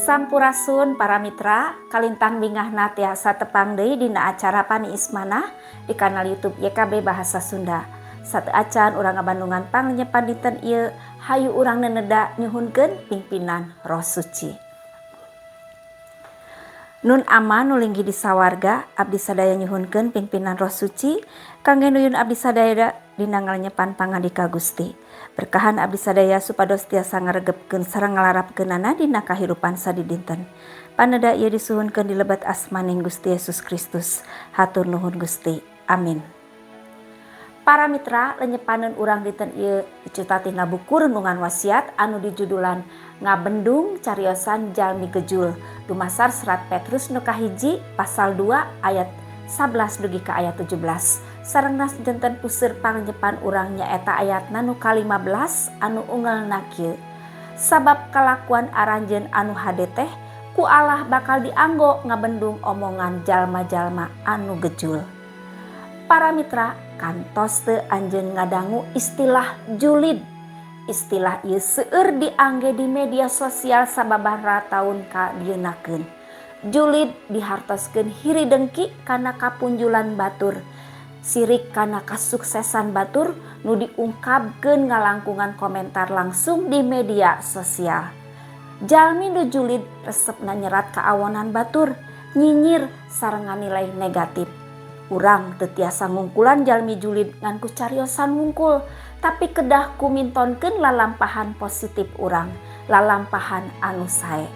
Sampurasun para mitra, kalintang bingahna tiasa tepang deui dina acara Paniis Manah di kanal YouTube YKB Bahasa Sunda. Sateuacan urang ngabandungan panglenyepan dinten ieu, hayu urang neneda nyuhunkeun pimpinan Roh Suci. Nun Ama nu linggih di sawarga, abdi sadaya nyuhunkeun pimpinan Roh Suci kangge nuyun abdi sadaya dina ngalenyepan pangandika Gusti. Berkahan abdi sadaya supados tiasa ngaregepkeun sareng ngalarapkeunana dina kahirupan sadidinten. Paneda ieu disuhunkeun di lebet asmaning Gusti Yesus Kristus. Hatur nuhun Gusti. Amin. Para mitra, lenyepaneun urang dinten ieu dicuta tina buku Renungan Wasiat anu dijudulan Ngabendung Cariosan Jalmi Gejul, dumasar Serat Petrus nu kahiji pasal 2 ayat 11 dugi ka ayat 17. Sareng janten puseur panglenyepan urang nyaeta ayatna nu ka-15 anu unggelna kieu: "Sabab kalakuan aranjeun anu hade teh ku Allah bakal dianggo ngabendung omongan jalma-jalma anu gejul." Para mitra, kantos teu anjeun ngadangu istilah julid? Istilah ieu seueur diangge di media sosial sababaraha taun kadienakeun. Julid dihartoskeun hiri dengki kana kapunjulan batur, sirik kana kasuksesan batur nu diungkapkeun ngalangkungan komentar langsung di media sosial. Jalmi nu julid resepna nyerat kaawonan batur, nyinyir sareng nilai negatif. Urang teu tiasa ngungkulan jalmi julid ngan ku cariosan wungkul, tapi kedah kumintonkeun lalampahan positif urang, lalampahan anu sae.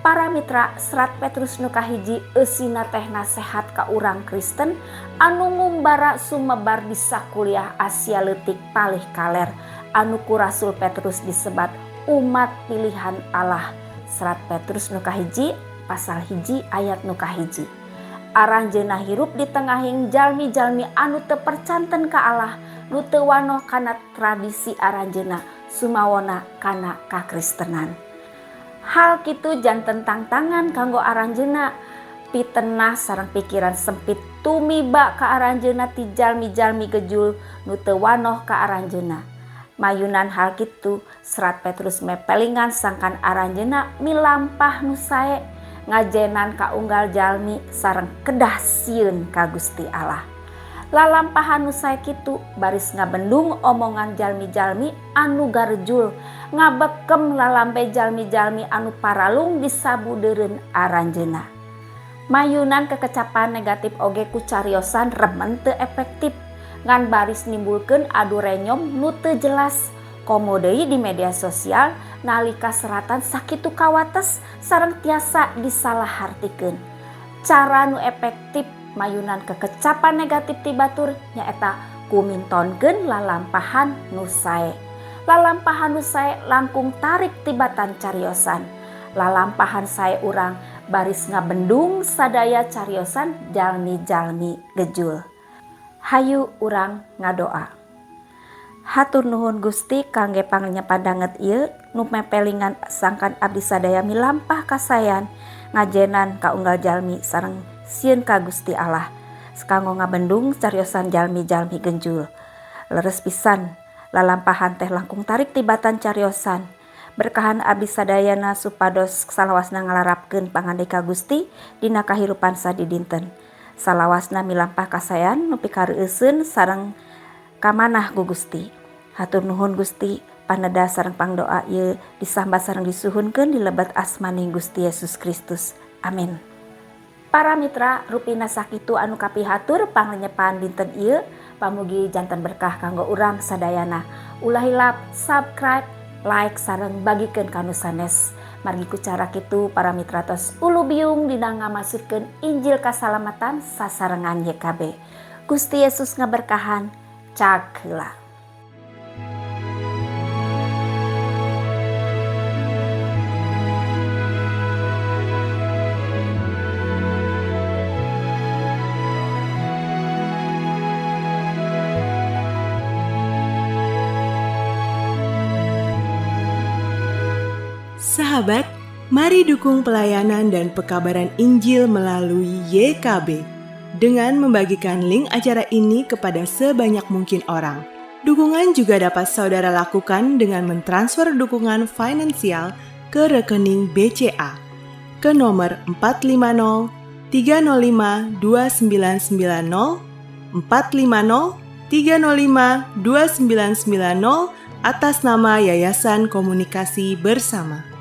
Para mitra, Serat Petrus nu kahiji eusina teh nasehat ka urang Kristen anu ngumbara sumebar di sakuliah Asia Leutik palih kaler, anu ku Rasul Petrus disebat umat pilihan Allah. Serat Petrus nu kahiji pasal 1 ayat nu kahiji. Aranjeunna hirup di tengahing jalmi-jalmi anu teu percanten ka Allah, nu teu wanoh kana tradisi aranjeunna, sumawona kana kakristenan. Hal kitu janten tangtangan kanggo aranjeunna. Pitenah sareng pikiran sempit tumiba ka aranjeunna ti jalmi-jalmi gejul nu teu wanoh ka aranjeunna. Mayunan hal kitu, Serat Petrus mepelingan sangkan aranjeunna milampah nu sae, ngajenan kaunggal jalmi sareng kedah sieun ka Gusti Allah. Lalampahan nu sae kitu baris ngabendung omongan jalmi-jalmi anu garejul, ngabekem lalampe jalmi-jalmi anu paralung disabudeureun aranjeunna. Mayunan kekecapan negatif oge ku cariosan remen teu efektif, ngan baris nimbulkeun adu renyom nu teu jelas. Komo deui di media sosial nalika seratan sakitu kawates sareng tiasa disalahartikeun. Cara nu efektif mayunan kekecapan negatif ti batur nyaeta kumintonkeun lalampahan nu sae. Lalampahan nu sae langkung tarik tibatan cariosan. Lalampahan sae urang baris ngabendung sadaya cariosan jalmi-jalmi gejul. Hayu urang ngadoa. Hatur nuhun Gusti kangge panglenyepan danget ieu nu mepelingan sangkan abdi sadaya milampah kasaean, ngajenan kaunggal jalmi sareng sieun ka Gusti Allah, kanggo ngabendung cariosan jalmi-jalmi genjul. Leres pisan lalampahan teh langkung tarik tibatan cariosan. Berkahan abdi sadayana supados salawasna ngalarapkeun pangandika Gusti dina kahirupan sadidinten. Salawasna milampah kasaean nu pikareueuskeun sareng kamanah ku Gusti. Hatur nuhun Gusti, paneda sareng pangdoa ieu disambat sareng disuhunkeun di lebet asmaning Gusti Yesus Kristus. Amin. Para mitra, rupina sakitu anu kapihatur panglenyepan dinten ieu, pamugi janten berkah kanggo urang sadayana. Ulah hilap subscribe, like sareng bagikeun ka nu sanes. Margi ku cara kitu para mitra tos ulubiung dina ngamasukkeun Injil kasalamatan sasarengan YKB. Gusti Yesus ngaberkahan. Cag heula. Sahabat, mari dukung pelayanan dan pekabaran Injil melalui YKB dengan membagikan link acara ini kepada sebanyak mungkin orang. Dukungan juga dapat saudara lakukan dengan mentransfer dukungan finansial ke rekening BCA ke nomor 450 305 2990 450 305 2990 atas nama Yayasan Komunikasi Bersama.